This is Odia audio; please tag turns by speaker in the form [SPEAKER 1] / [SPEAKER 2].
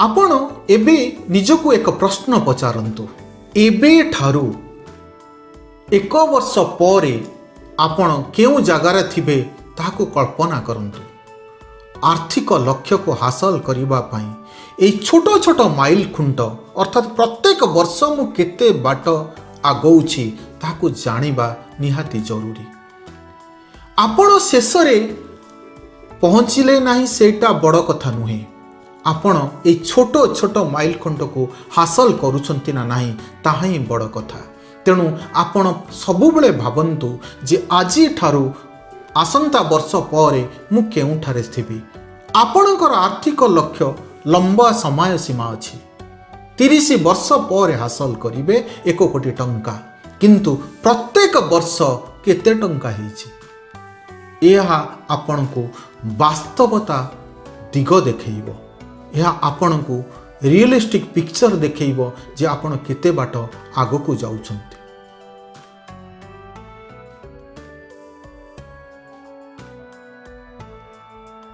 [SPEAKER 1] ଆପଣ ଏବେ ନିଜକୁ ଏକ ପ୍ରଶ୍ନ ପଚାରନ୍ତୁ, ଏବେଠାରୁ ଏକ ବର୍ଷ ପରେ ଆପଣ କେଉଁ ଜାଗାରେ ଥିବେ, ତାହାକୁ କଳ୍ପନା କରନ୍ତୁ। ଆର୍ଥିକ ଲକ୍ଷ୍ୟକୁ ହାସଲ କରିବା ପାଇଁ ଏଇ ଛୋଟ ଛୋଟ ମାଇଲ ଖୁଣ୍ଟ, ଅର୍ଥାତ୍ ପ୍ରତ୍ୟେକ ବର୍ଷ ମୁଁ କେତେ ବାଟ ଆଗଉଛି, ତାହାକୁ ଜାଣିବା ନିହାତି ଜରୁରୀ। ଆପଣ ଶେଷରେ ପହଞ୍ଚିଲେ ନାହିଁ, ସେଇଟା ବଡ଼ କଥା ନୁହେଁ। ଆପଣ ଏଇ ଛୋଟ ଛୋଟ ମାଇଲ ଖୁଣ୍ଟକୁ ହାସଲ କରୁଛନ୍ତି ନା ନାହିଁ, ତାହା ହିଁ ବଡ଼ କଥା। ତେଣୁ ଆପଣ ସବୁବେଳେ ଭାବନ୍ତୁ ଯେ ଆଜିଠାରୁ ଆସନ୍ତା ବର୍ଷ ପରେ ମୁଁ କେଉଁଠାରେ ଥିବି। ଆପଣଙ୍କର ଆର୍ଥିକ ଲକ୍ଷ୍ୟ ଲମ୍ବା ସମୟ ସୀମା ଅଛି, 30 ବର୍ଷ ପରେ ହାସଲ କରିବେ 1 କୋଟି ଟଙ୍କା। କିନ୍ତୁ ପ୍ରତ୍ୟେକ ବର୍ଷ କେତେ ଟଙ୍କା ହେଇଛି, ଏହା ଆପଣଙ୍କୁ ବାସ୍ତବତା ଦିଗ ଦେଖେଇବ। ଏହା ଆପଣଙ୍କୁ ରିଏଲିଷ୍ଟିକ୍ ପିକ୍ଚର ଦେଖେଇବ ଯେ ଆପଣ କେତେ ବାଟ ଆଗକୁ ଯାଉଛନ୍ତି।